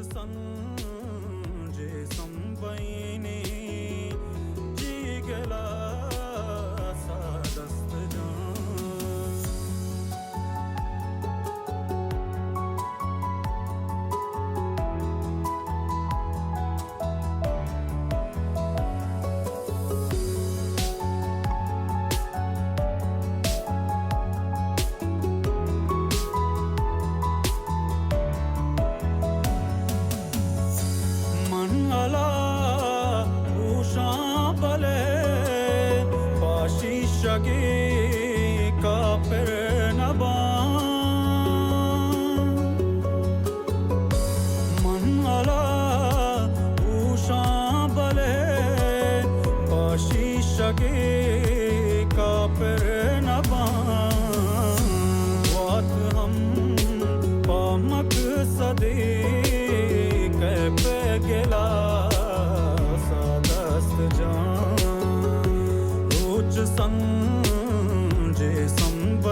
سنجے سمبئینی چی گلاسا دست جان۔ من ہلا پوشاں بلے پہ شیشگی کاپر نہ باں۔ من ہلا پوشاں بلے پہ شیشگی کاپر نہ باں۔ وت ہم پہ مقصدی کئے پہ گلاسا دست جان۔ روچ سنجے سمبئینی